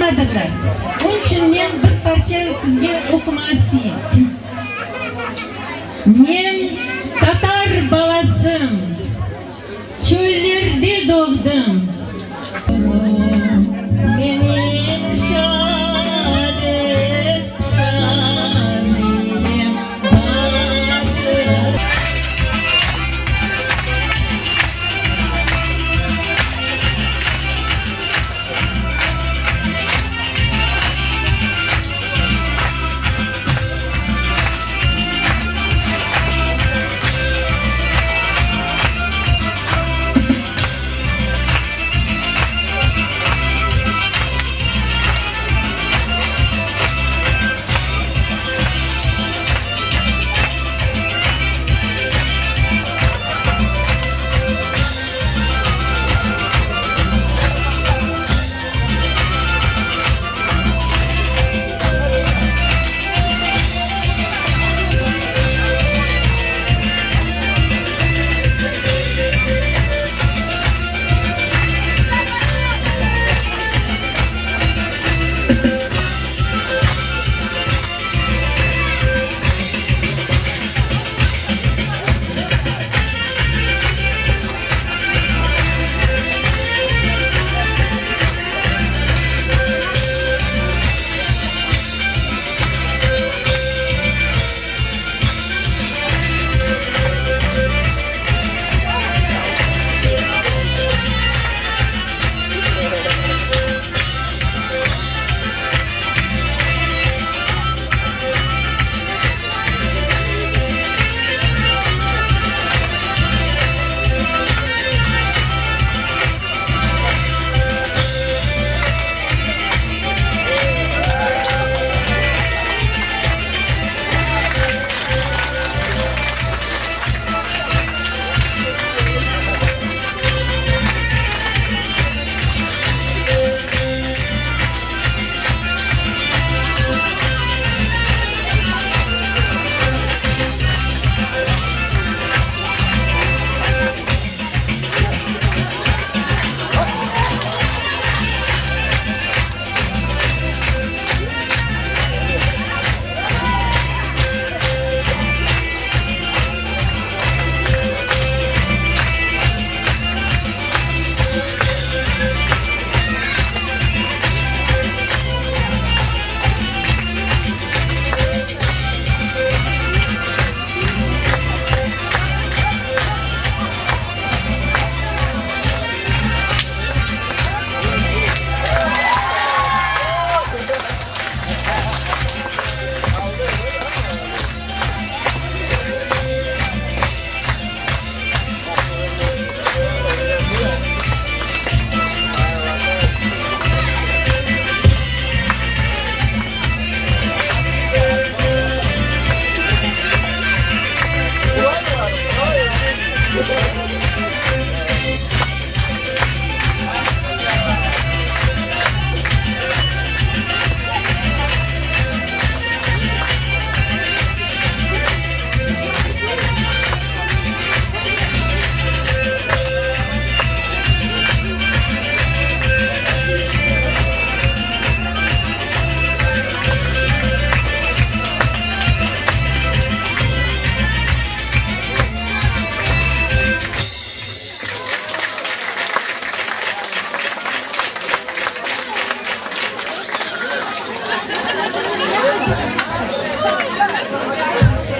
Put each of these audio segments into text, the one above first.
Aytmadırlar. Onıñ içün men bir parça sizge oqumağa isteyim. Men tatar balasım, çöllerde doğdım. Menim şade şazidem başım.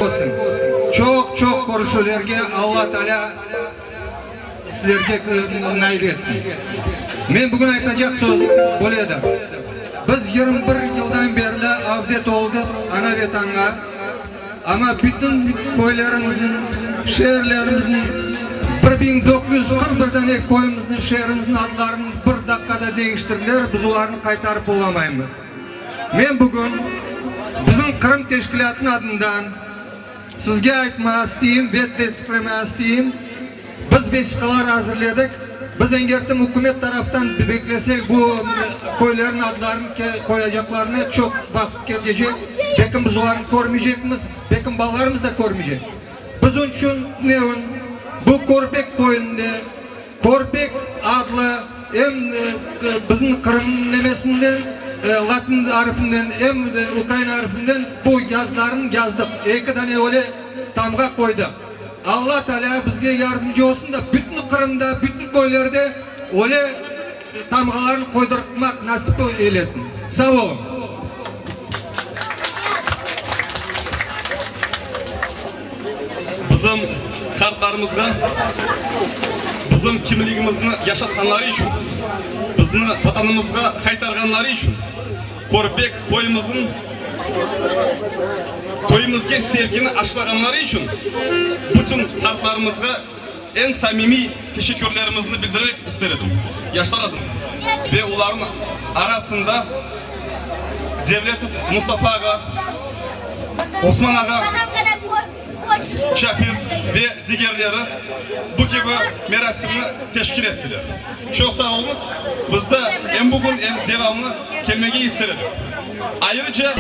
Olsun. Çoq çoq körüşüvlerge Alla Taalâ sizlerge nail etsin. Men bugün aytacaq sözüm böyledir. Biz 21 yıldan berli avdet oldıq ana Vetanğa. Amma bütün köylerimizniñ, şeerlerimizniñ, 1941 dane köyümizniñ, şeerimizniñ adlarını bir daqqada deñiştirdiler, biz olarnı qaytarıp olamaymız. Men bugün bizim Qırım teşkilâtınıñ adından sizge aytmağa isteyim ve tesdiqlemege isteyim, Biz vesiqalar azırledik. Biz engertim ükümet taraftan beklesek, bu köylerniñ adlarını qoyacaqlarını çoq vaqıt ketecek. Belkim biz olarnı körmeycekmiz, belkim balalarımız da körmeycek. Biz onıñ içün tünevin bu Körbek köyünde Körbek adlı em bizim Qırımnıñ nemesinden. latın arfinden, em ukrain arfinden bu yazılarnı yazdıq. Eki dane öyle tamğa qoydıq. Alla Taalâ bizge yardımcı olsun da, bütün Qırımda, bütün köylerde öyle tamğalarnı qoydurtmaq nasip eylesin. Sağ oluñ. Bizim qartlarımızğa bizim kimligimizni yaşatqanları içün, bizni Vatanımızğa qaytarğanları içün, Körbek köyümizniñ köyümizge sevgini aşlağanları içün bütün qartlarımızğa eñ samimiy teşekkürlerimizni bildirmek ister edim. Yaşlar adına ve olarnıñ arasında Devletov Mustafa ağa, Osman ağa, Çapir ve digerleri bu kibi merasimni teşkil ettiler. Çoq sağ oluñız, biz de em bugün, em devamlı kelmege ister edik. Ayrıca.